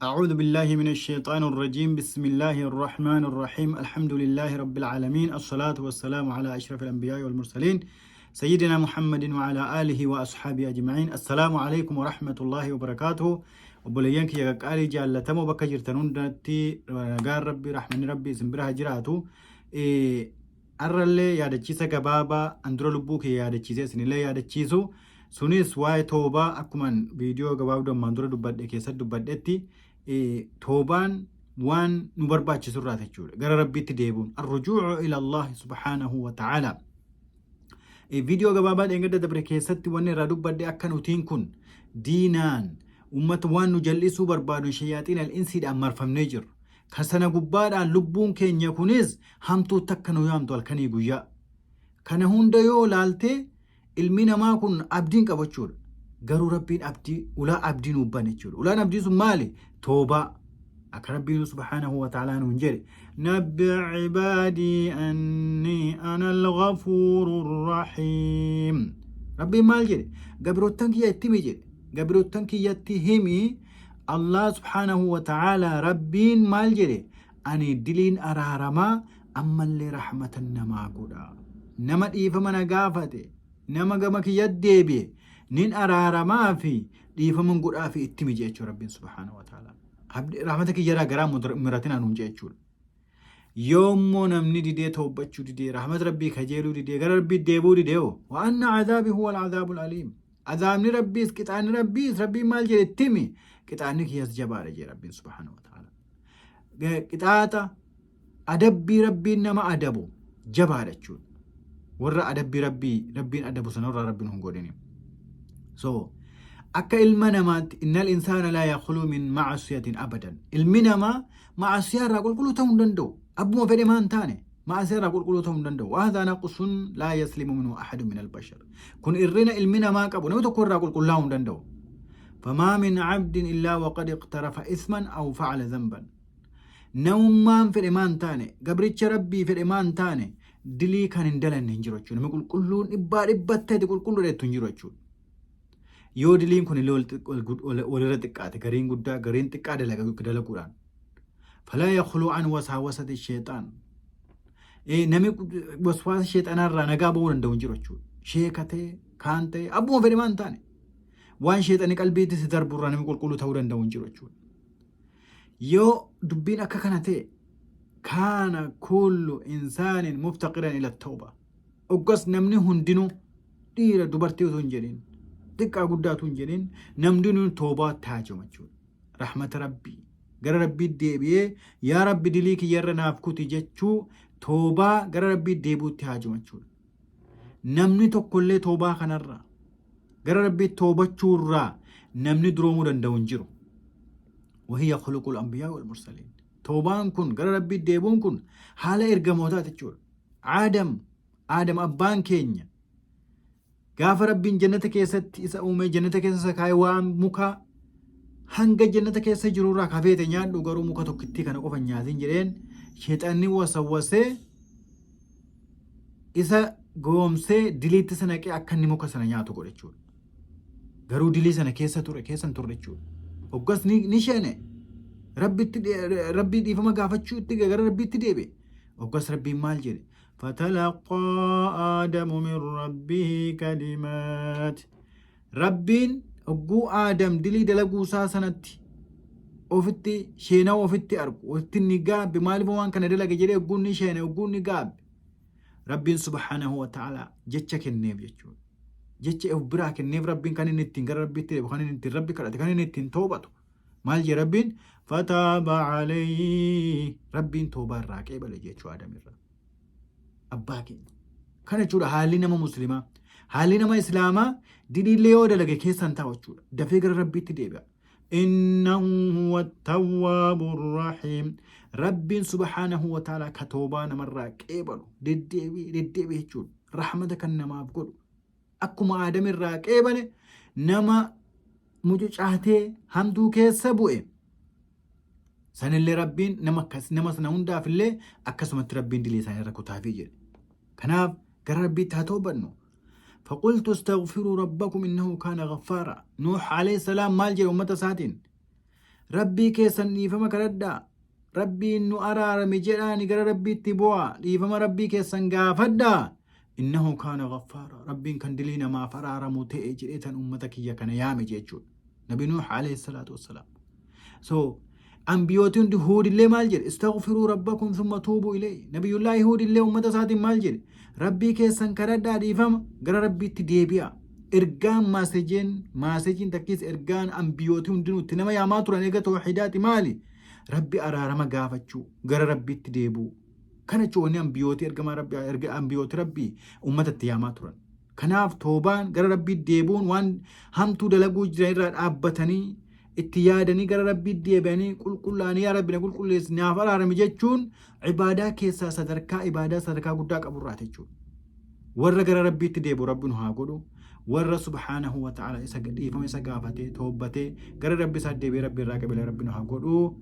أعوذ بالله من الشيطان الرجيم. بسم الله الرحمن الرحيم. الحمد لله رب العالمين، الصلاة والسلام على أشرف الأنبياء والمرسلين، سيدنا محمد وعلى آله وأصحابه أجمعين. السلام عليكم ورحمة الله وبركاته. Obboleeyyan kiyya qaqqaalii jaallatamoo, bakka jirtan hundatti nagaan Rabbi, rahmanni Rabbi isin bira haa jiraatu. Arrallee yaadachiisa gabaabaa an dura lubbuu kiyya yaadachiisee isinillee yaadachiisu, sunis waa'ee toobaa. Akkuman viidiyoo gabaabduu ammaan dura dubbadhe keessatti dubbadhetti, toobaan waan nu barbaachisu irraa jechuudha. Gara Rabbiitti deebi'uun, الرجوع إلى الله سبحانه وتعالى. Viidiyoo gabaabaa dheengadda dabre keessatti wanni irraa dubbadhe, akka nutiin kun diinaan ummata waan nu jal'isuu barbaadu شياطين الإنس iidhaan marfamnee jirru. Ka sana gubbaadhaan lubbuun keenya kunis hamtuutti akka nu yaamtu halkanii guyyaa. Kana hunda yoo laaltee, ilmi namaa kun abdiin qaba jechuudha. Garuu Rabbiin abdii, ulaa abdii nuuf bane jechuudha. Ulaan abdii sun maali? Toobaa. Akka Rabbiin سبحانه وتعالى nuun jedhe: نبئ عبادي أني أنا الغفور الرحيم. Rabbiin maal jedhe? Gabroottan kiyya itti himi jedhe. Gabroottan kiyyatti himi. Allah سبحانه وتعالى, Rabbiin maal jedhe? Ani diliin araaramaa, ammallee rahmatan namaa godha. Nama dhiifama na gaafate, nama gama kiyya deebi'e nin araaramaa fi dhiifama godhaa fi itti himi jechuudha Rabbiin سبحانه وتعالى. Rahmata kiyyarraa garaa muratinaa nuun jechuudha. Yoommoo namni didee, toobbachuu didee, rahmata Rabbii kajeeluu didee, gara Rabbii deebi'uu didee hoo, وأن عذابي هو العذاب الأليم. Azaabni Rabbiis, qixaanni Rabbiis, Rabbiin maal jedhe? Itti himi, qixaanni kiyyas jabaadha jedhe Rabbiin سبحانه وتعالى. Qixaaxa adabbii Rabbiin nama adabu jabaadha jechuudha. Warra adabbii Rabbiin adabu sanarraa Rabbiin hin godhini. So akka ilma namaatti, إن الإنسان لا يخلو من معصية أبدا. Ilmi namaa ma'asiyaa irraa qulqulluu ta'uu hin danda'u. Abbuma fedhe maan taane ma'asiyaa irraa qulqulluu ta'uu hin danda'u. وهذا نقص لا يسلم منه أحد من البشر. Kun irrina ilmi namaa qabu, namni tokko irraa qulqullaa'uu hin danda'u. فما من عبد إلا وقد اقترف إثما أو فعل ذنبا. Namummaan fedhe maan taane, gabricha Rabbii fedhe maan taane, dilii kan hin dalanne hin jiru jechuudha. Namni qulqulluun dhibbaa dhibbatti ati qulqulluu dheettu hin jiru jechuudha. Yoo diliin kun illee walirra xiqqaate, gariin guddaa gariin xiqqaa dalaguudhaan. فلا يخلو عن وساوسة الشيطان. Namni waswaasa sheexanaarraa nagaa bahuu danda'u hin jiru jechuudha. Sheeka ta'e, kaan ta'e, abbuma fedhe maan taane. Waan sheexanii qalbiitti si darburraa namni qulqulluu ta'uu danda'u hin jiru jechuudha. Yoo dubbiin akka kana ta'e, كان كل إنسان مفتقرا إلى التوبة. Oggas namni hundinuu, dhiira dubartii otoo hin jedhin, xiqqaa guddaa otoo hin jedhin, namni hundinuu toobaa taajama jechuudha. Rahmata Rabbii, gara Rabbii deebi'ee, yaa Rabbi, dilii kiyyarra naaf kuti jechuu, toobaa gara Rabbii deebi'utti haajama jechuudha. Namni tokkollee toobaa kanarraa, gara Rabbii toobachuurraa namni duroomuu danda'u hin jiru. وهي خلق الأنبياء والمرسلين. Toobaan kun, gara Rabbii deebi'uun kun haala ergamootaati jechuudha. Aadam abbaan keenya gaafa Rabbiin jannata keessatti isa uume, jannata keessa isa kaa'e, waan muka hanga jannata keessa jirurraa kafeete nyaadhu, garuu muka tokkittii kana qofa nyaatin jedheen. Sheexanni wasawwasee isa goomsee diliitti isa naqee akka inni muka sana nyaatu godhe jechuudha. Garuu dilii sana keessa ture, keessa hin turre jechuudha. Hoggas ni sheene. Rabbitti, Rabbii dhiifama gaafachuutti gara Rabbiitti deebi'e. Hoggas Rabbiin maal jedhe? فتلقى آدم من ربه كلمات. Rabbiin hogguu Aadam dilii dalaguu isaa sanatti ofitti sheenaa, ofitti argu, ofitti ni gaabbe. Maaliif waan kana dalage jedhee hogguu ni sheene, hogguu ni gaabbe, Rabbiin سبحانه وتعالى jecha kenneef jechuudha. Jecha of biraa kenneef Rabbiin, kan inni ittiin gara Rabbiitti deebi'u, kan inni ittiin Rabbi kadhate, kan inni ittiin toobatu. Maal jedhe Rabbiin? فتاب عليه. Rabbiin toobaa irraa qeebale jechuu Aadam irraa. Abbaa keenya. Kana jechuudha haalli nama Muslimaa. Haalli nama Islaamaa diliillee yoo dalage keessan taa'u jechuudha. Dafee gara Rabbiitti deebi'a. إنه هو التواب الرحيم. Rabbiin سبحانه وتعالى ka toobaa namarraa qeebalu, deddeebi'ee deddeebi'ee jechuudha. Rahmata kan namaaf godhu. Akkuma Aadam irraa qeebale, nama mucucaatee hamtuu keessa bu'e sanillee Rabbiin nama akkas nama sana hundaaf illee akkasumatti Rabbiin dilii isaanii irra kutaafii jedhe. Kanaaf gara Rabbiitti haa toobannu. فقلت استغفروا ربكم إنه كان غفارا. Nuux عليه السلام maal jedhe ummata isaatiin? Rabbii keessan dhiifama kadhadhaa. Rabbiin nu araarami jedhaani gara Rabbiitti bu'aa. Dhiifama Rabbii keessan gaafadhaa. Innahu kaana ghaffaara. Rabbiin kan dilii namaaf araaramu ta'e jedhee tan ummata kiyya kana yaame jechuudha. Nabi Nuuh alayhi salaatu wassalaam. So ambiyooti hundi Huudillee maal jedhe? Istaghfiruu rabbakum thumma tuubu ilayhi. Nabiyyullaahi Huudillee ummata isaatiin maal jedhe? Rabbii keessan kadhadhaa dhiifama gara Rabbiitti deebi'a. Ergaan maasejeen maasejiin takkiis ergaan ambiyooti hundinuu itti nama yaamaa turan eega tawhiidaati maali? Rabbi araarama gaafachuu gara Rabbiitti deebi'u. Kana jechuun wanni ambiyooti ergamaa Rabbi erga ambiyooti Rabbii ummata itti yaamaa turan. Kanaaf toobaan gara Rabbii deebi'uun waan hamtuu dalaguu jiran irraa dhaabbatanii itti yaadanii gara Rabbii deebi'anii qulqullaa'anii yaa Rabbi na qulqulleessi naaf araarami jechuun ibaadaa keessaa sadarkaa ibaadaa sadarkaa guddaa qaburraati jechuudha. Warra gara Rabbiitti deebi'u Rabbi nu haa godhu. Warra subhaanahu wa ta'ala isa dhiifama isa gaafatee toobbatee gara Rabbi isaa deebi'ee Rabbi irraa qabile Rabbi nu haa godhu.